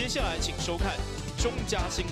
接下來請收看中嘉新聞。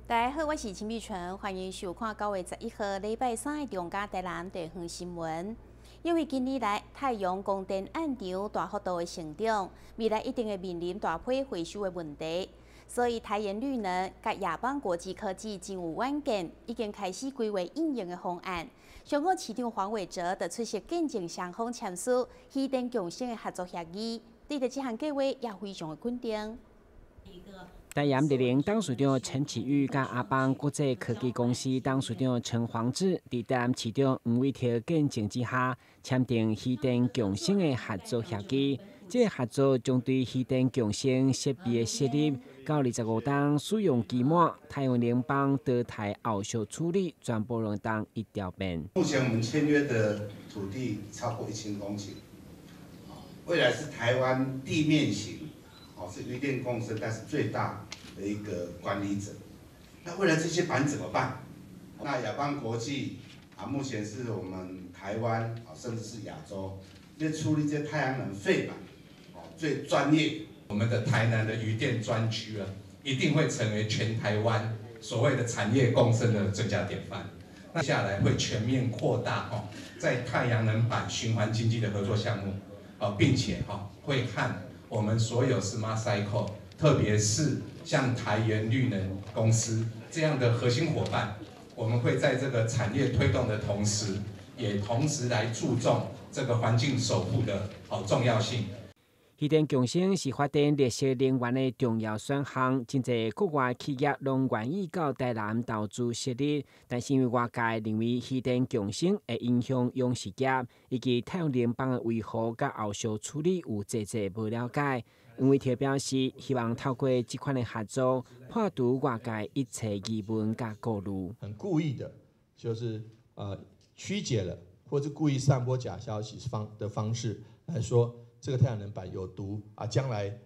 大家好，我是秦美純，歡迎收看9月11號禮拜三的中嘉台南地方新聞。因為近年來太陽光電案場大幅度的成長，未來一定會面臨大批回收的問題，所以台鹽綠能佮亞邦國際科技真有遠見，已經開始規劃應用的方案。上午市長黃偉哲就出席見證雙方簽署漁電共生的合作協議，對這項計劃也非常的肯定。台鹽綠能董事長陳啟宇佮亞邦國際科技公司董事長陳黃志，佇台南市長黃偉哲見證之下，簽訂漁電共生的合作協議。這個合作將對漁電共生設備的設立，到25冬使用期滿，太陽能板淘汰後續處理，全部攏當一條變。目前我們簽約的土地超過1000公頃，未來是台灣地面型。哦，是漁電共生，但是最大的一個管理者。那未來這些板怎麼辦？那亞邦國際啊，目前是我們台灣啊，甚至是亞洲，在處理這太陽能廢板，哦，最專業。我們的台南的漁電專區啊，一定會成為全台灣所謂的產業共生的最佳典範。那接下來會全面擴大哦，在太陽能板循環經濟的合作項目，哦，並且哈會和我們所有 Smart Cycle，特別是像台鹽綠能公司這樣的核心夥伴，我們會在這個產業推動的同時，也同時來注重這個環境守護的好重要性。漁電共生是發展綠色能源的重要選項，真濟國外企業攏願意到台南投資設立，但是因為外界認為漁電共生會影響養殖業以及太陽能板的維護佮後續處理有濟濟無了解。黃偉哲表示，希望透過這款的合作，破除外界一切疑問佮顧慮。很故意的，就是曲解了，或者故意散播假消息方式來說。這個太陽能板有毒啊，將來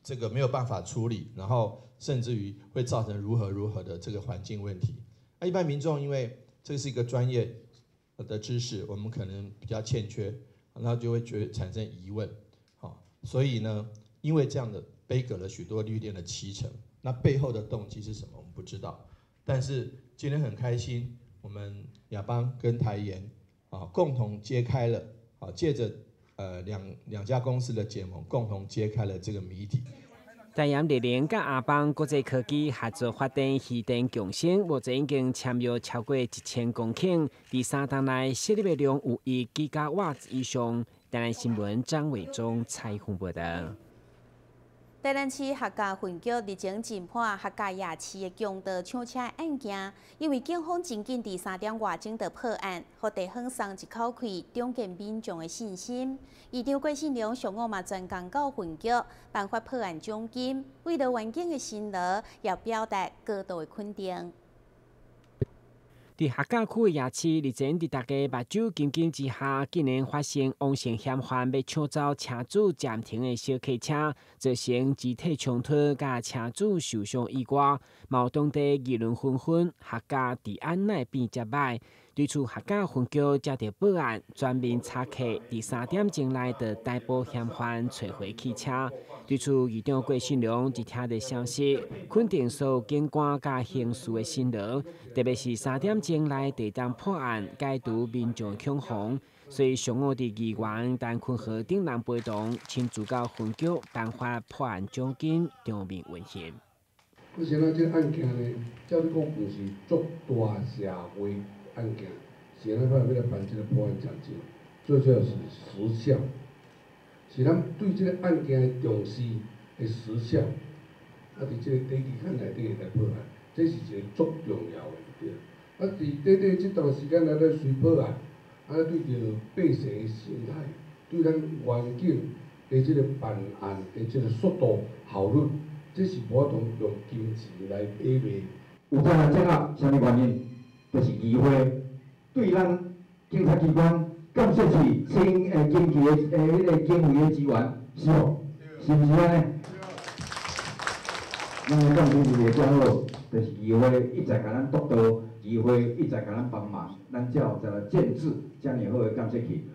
這個沒有辦法處理，然後甚至於會造成如何如何的這個環境問題。那一般民眾因為這是一個專業的知識，我們可能比較欠缺，然後就會覺得產生疑問。好，所以呢，因為這樣的杯葛了許多綠電的70%，那背後的動機是什麼，我們不知道。但是今天很開心，我們亞邦跟台鹽啊共同揭開了啊，借著。兩家公司的結盟，共同揭開了這個謎底。台鹽綠能佮亞邦國際科技合作發展漁電共生，目前已經簽約超過1000公頃，佇3冬內設立的量有1吉瓦以上。台南新聞張偉忠採訪報道。台南市客家分局日前偵破客家夜市的強盜搶車案件，因為警方真緊佇3點外鐘就破案，予地方鬆一口氣，重建民眾的信心。議長郭信良上午嘛專工到分局頒發破案獎金，為了員警的辛勞，也表達高度的肯定。佇客家區的夜市，日前佇大家目睭金金之下，竟然發生王姓嫌犯欲搶走車主暫停的小客車，造成肢體衝突，佮車主受傷以外，嘛有當地議論紛紛，客家治安哪會變遮䆀？對此，客家分局接著報案，全面查克，佇3點鐘內就逮捕嫌犯，揣回汽車。對此，議長郭信良一聽著消息，肯定所有警官佮刑事的辛勞，特別是3點鐘內地當破案，解除民眾恐慌。所以上午佇議員陳坤和等人陪同，親自到分局頒發破案獎金，場面溫馨。目前咱這個案件呢，照你講，毋是足大社會案件，是咱欲來辦這個破案獎金，最主要是時效，是咱對這個案件的重視的時效，啊，佇這個短期間內底來破案，這是一個足重要的，對。啊，佇短短這段時間內底隨破案，啊，對著百姓的心態，對咱員警的這個辦案的這個速度效率，這是無法度用金錢來比賣。有這樣這啊，啥物原因？就是議會對咱警察機關監視器、清緊急的彼個警衛的資源，是無？是毋是按呢？咱的感情是袂遮好，就是议会一再共咱督导，议会一再共咱帮忙，咱才有这个建置遮爾好的監測器。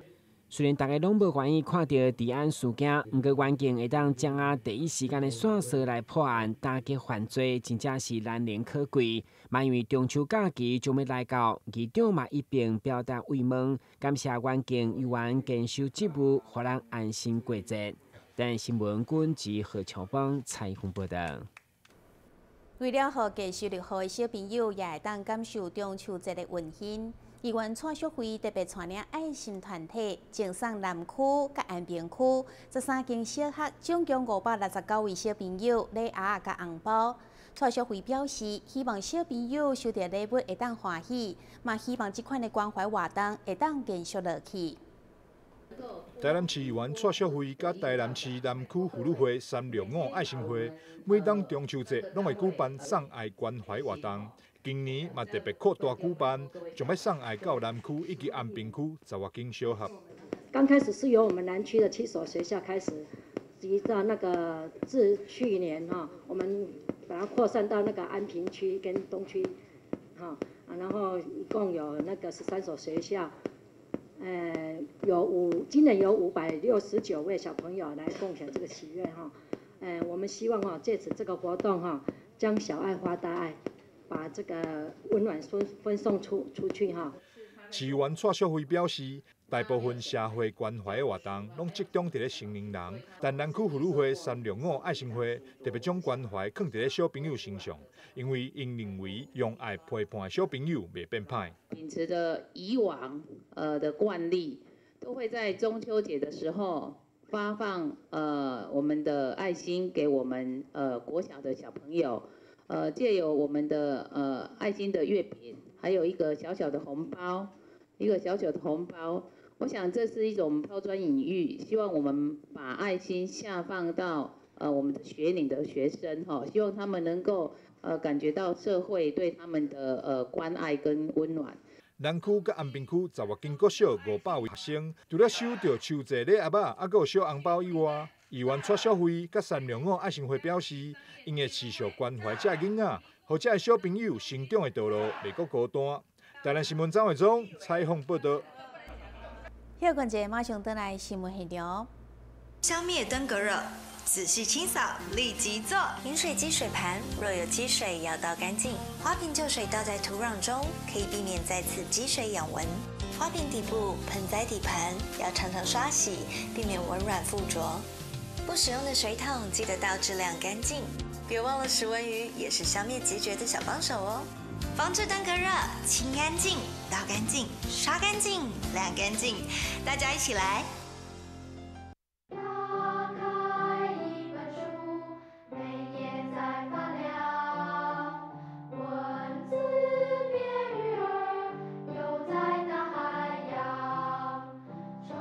雖然大家攏無願意看著治安事件，毋過員警會當掌握第一時間的線索來破案、打擊犯罪，真正是難能可貴。嘛，因為中秋假期將欲來到，議長嘛一併表達慰問，感謝員警猶原堅守職務，予人安心過節。台新聞軍及何秋芳採訪報道。為了予低收入戶的小朋友也會當感受中秋節的溫馨，議員蔡淑慧特別帶領愛心團體，贈送南區佮安平區13間小學總共569位小朋友禮盒佮紅包。蔡淑慧表示，希望小朋友收著禮物會當歡喜，嘛希望這款的關懷活動會當繼續落去。台南市議員蔡淑慧佮台南市南區婦女會365愛心會，每當中秋節攏會舉辦送愛關懷活動。今年嘛特別擴大舉辦，將欲送愛到南區以及安平區10外間小學。剛開始是由我們南區的7所學校開始，直到那個自去年哈，我們把它擴散到那個安平區跟東區，哈，然後一共有那個13所學校。今年有569位小朋友來共享這個喜悅哈。我們希望哈，借此這個活動哈，將小愛化大愛，把這個溫暖分送出去哈。市議員蔡淑慧表示，大部分社會關懷的活動攏集中佇咧成年人，但南區婦女會365愛心會特別將關懷放佇咧小朋友身上，因為𪜶認為用愛陪伴小朋友袂變歹。秉持著以往的慣例，都會在中秋節的時候發放我們的愛心給我們國小的小朋友，藉由我們的愛心的月餅，還有一個小小的紅包，一個小小的紅包。我想這是一種拋磚引玉，希望我們把愛心下放到我們的學齡的學生，希望他們能夠感覺到社會對他們的關愛跟溫暖。南區佮安平區10外間國小500位學生，除了收著秋節禮盒仔，猶閣有小紅包以外，議員蔡淑慧佮365愛心會表示，𪜶會持續關懷這囡仔，予這小朋友成長的道路袂閣孤單。台南新聞張偉忠採訪報道。休困者馬上轉來新聞現場。消滅登革熱，仔細清掃，立即做。飲水機水盤若有積水，要倒乾淨。花瓶舊水倒在土壤中，可以避免再次積水養蚊。花瓶底部、盆栽底盤要常常刷洗，避免蚊卵附着。不使用的水桶記得倒置晾乾淨。別忘了食蚊魚也是消滅孑孓的小幫手哦。防治登革熱，清乾淨，倒乾淨，刷乾淨，晾乾淨，大家一起來。打開一本書，每頁在發亮，文字變魚兒，游在大海洋，充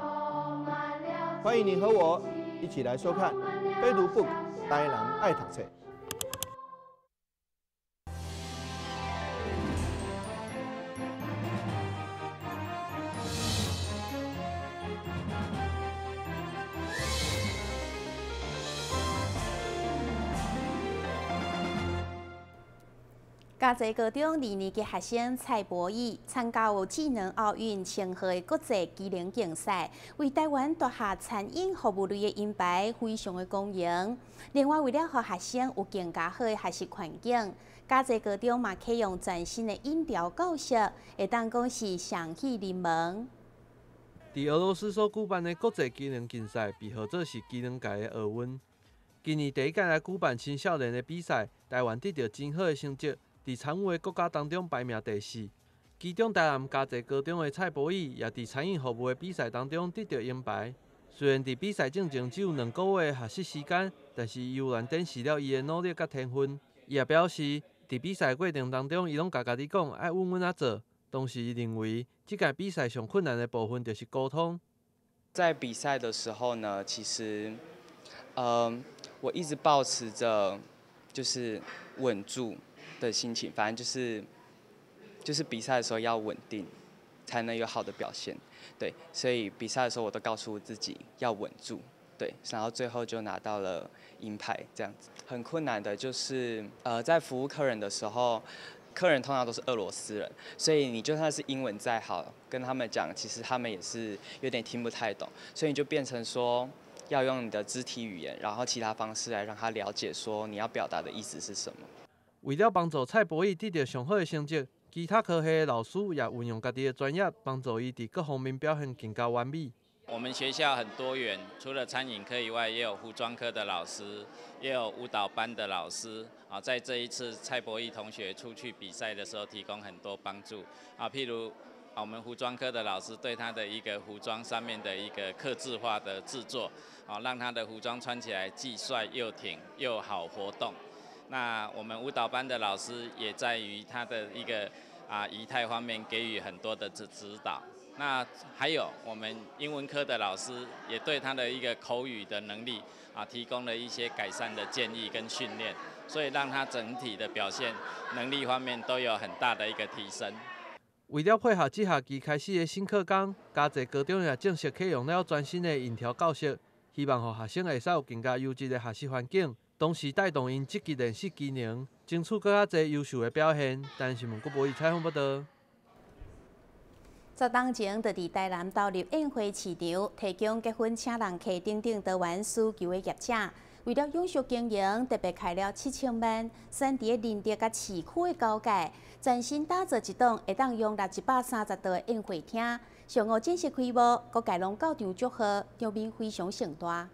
滿了。歡迎你和我一起來收看《悲讀 book 台南愛讀冊》。嘉義高中2年級學生蔡博義參加有技能奧運稱號的國際技能競賽，為台灣奪下餐飲服務類的銀牌，非常的光榮。另外，為了予學生有更加好的學習環境，嘉義高中嘛啟用全新的音調教室，會當講是雙喜臨門。佇俄羅斯所舉辦的國際技能競賽，被號做是技能界的奧運。今年第一屆來舉辦青少年的比賽，台灣得著真好的成績。佇參與的國家當中排名第4，其中台南嘉義高中的蔡博義也佇餐飲服務的比賽當中得著銀牌。雖然佇比賽進前只有2個月的學習時間，但是伊猶原展示了伊的努力佮天分。伊也表示，佇比賽過程當中，伊攏共家己講愛穩穩仔做。同時，伊認為這屆比賽上困難的部分就是溝通。在比賽的時候呢，其實，我一直抱持著就是穩住的心情，反正就是比賽的時候要穩定，才能有好的表現。對，所以比賽的時候我都告訴自己要穩住。對，然後最後就拿到了銀牌，這樣子。很困難的就是，在服務客人的時候，客人通常都是俄羅斯人，所以你就算是英文再好，跟他們講，其實他們也是有點聽不太懂，所以你就變成說要用你的肢體語言，然後其他方式來讓他了解說你要表達的意思是什麼。為了幫助蔡博奕得到上好的成績，其他科系的老師也運用家己的專業，幫助伊佇各方面表現更加完美。我們學校很多元，除了餐飲科以外，也有服裝科的老師，也有舞蹈班的老師。啊，在這一次蔡博奕同學出去比賽的時候，提供很多幫助。啊，譬如我們服裝科的老師對他的一個服裝上面的一個客製化的製作，啊，讓他的服裝穿起來既帥又挺又好活動。那我們舞蹈班的老師也在於他的一個儀態方面給予很多的指導。那還有我們英文科的老師也對他的一個口語的能力提供了一些改善的建議跟訓練，所以讓他整體的表現能力方面都有很大的一個提升。為了配合這學期開始的新課綱，嘉濟高中也正式啟用了全新的硬體教室，希望予學生會使有更加優質的學習環境，同時帶動𪜶積極練習技能，爭取閣較濟優秀的表現。台新聞郭博宇採訪報導。十當前，就佇台南投入宴會市場，提供結婚請人客等等多元需求的業者，為了永續經營，特別開了7000萬，選佇仁德佮市區的交界，全新打造一棟會當容納130桌的宴會廳。上午正式開幕，各界攏到場祝賀，場面非常盛大。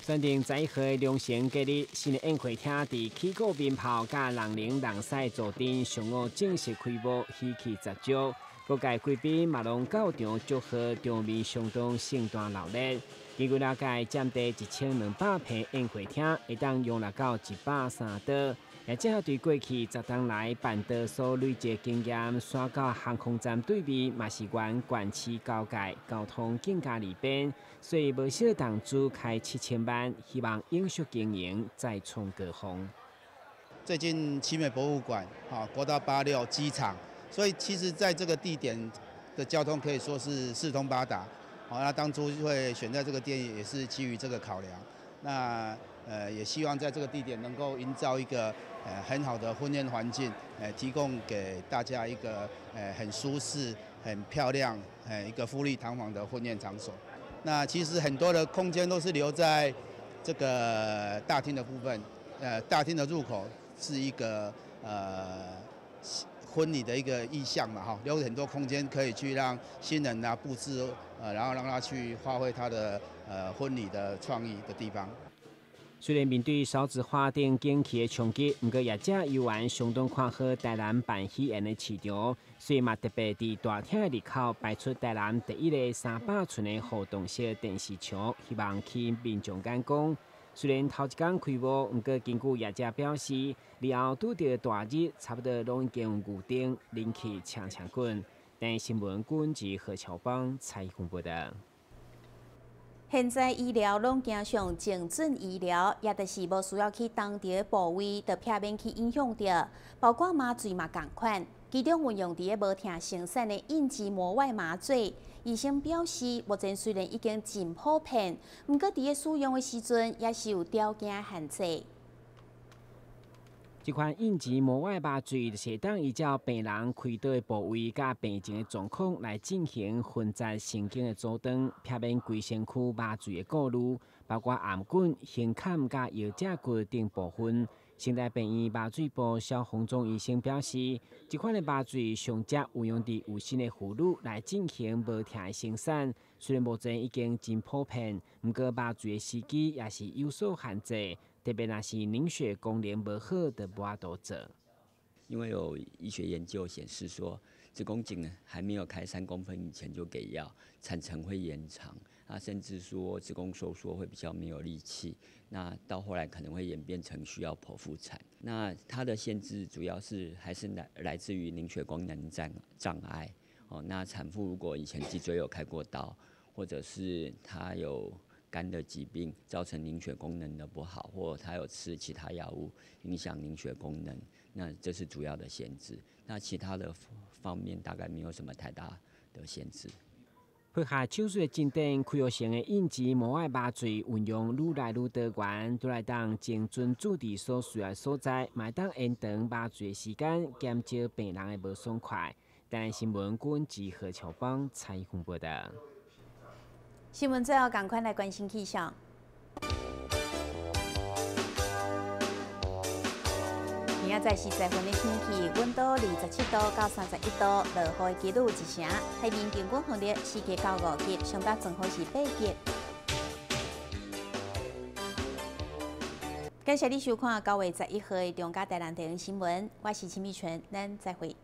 選定11號的良辰吉日，新的宴會廳佇起鼓鞭炮佮人龍人狮助陣，上午正式開幕，喜氣十足。各界貴賓嘛攏到場祝賀，場面相當盛大熱鬧。根據了解，佔地1200坪宴會廳，會當容納到130桌。而且對過去10冬來辦桌所累積經驗，徙到航空站對面，嘛是原縣市交界，交通更加利便，所以無少投資開7000萬，希望永續經營，再創高峰。最近奇美博物館、國道86機場。所以其實在這個地點的交通可以說是四通八達。好，那當初會選在這個點也是基於這個考量。那也希望在這個地點能夠營造一個很好的婚宴環境，提供給大家一個很舒適、很漂亮、一個富麗堂皇的婚宴場所。那其實很多的空間都是留在這個大廳的部分。大廳的入口是一個婚禮的一個意象嘛，哈，留很多空間可以去讓新人啊佈置，然後讓他去發揮他的婚禮的創意的地方。雖然面對少子化等景氣的衝擊，毋過業者猶原相當看好台南辦喜宴的市場，所以嘛特別佇大廳的入口擺出台南第一个300寸的互動式電視牆，希望吸引民眾眼光。雖然頭一工開幕，毋過根據業者表示，日後拄著大日，差不多攏已經有預定，人氣搶搶滾。台新聞軍及何喬邦採訪報導。現在醫療攏走向精準醫療，也就是無需要去當地的部位，就避免去影響著，包括麻醉嘛仝款。其中運用佇咧無疼生產的硬脊膜外麻醉，醫生表示，目前雖然已經真普遍，毋過佇咧使用的時陣也是有條件限制。這款硬脊膜外麻醉就是會當依照病人開刀的部位佮病情的狀況來進行分節神經的阻斷，避免規身軀麻醉的顧慮，包括頷頸、胸坎佮腰脊骨等部分。成大病院麻醉部蕭洪忠醫生表示，這款的麻醉上捷運用佇有身的婦女來進行無疼的生產。雖然目前已經真普遍，毋過麻醉的時機也是有所限制，特別若是凝血功能無好，就無法度做。因為有醫學研究顯示說，子宮頸還沒有開3公分以前就給藥，產程會延長。啊，甚至說子宮收縮會比較沒有力氣，那到後來可能會演變成需要剖腹產。那它的限制主要是還是來自於凝血功能障礙。哦，那產婦如果以前脊椎有開過刀，或者是她有肝的疾病造成凝血功能的不好，或她有吃其他藥物影響凝血功能，那這是主要的限制。那其他的方面大概沒有什麼太大的限制。配合手术的进展，开药性的应急无碍麻醉运用愈来愈多元，都来当精准注伫所需要所在，嘛会当延长麻醉的时间，减少病人的无爽快。台南新闻郭文何巧芳采访报道。新闻最后，赶快来关心气象。明仔载是十分的天气，温度27度到31度，落雨的几率1成。海面平均风力4级到5级，上大阵风是8级。感谢你收看9月11号的中嘉台南地方新闻，我是陈美纯，咱再会。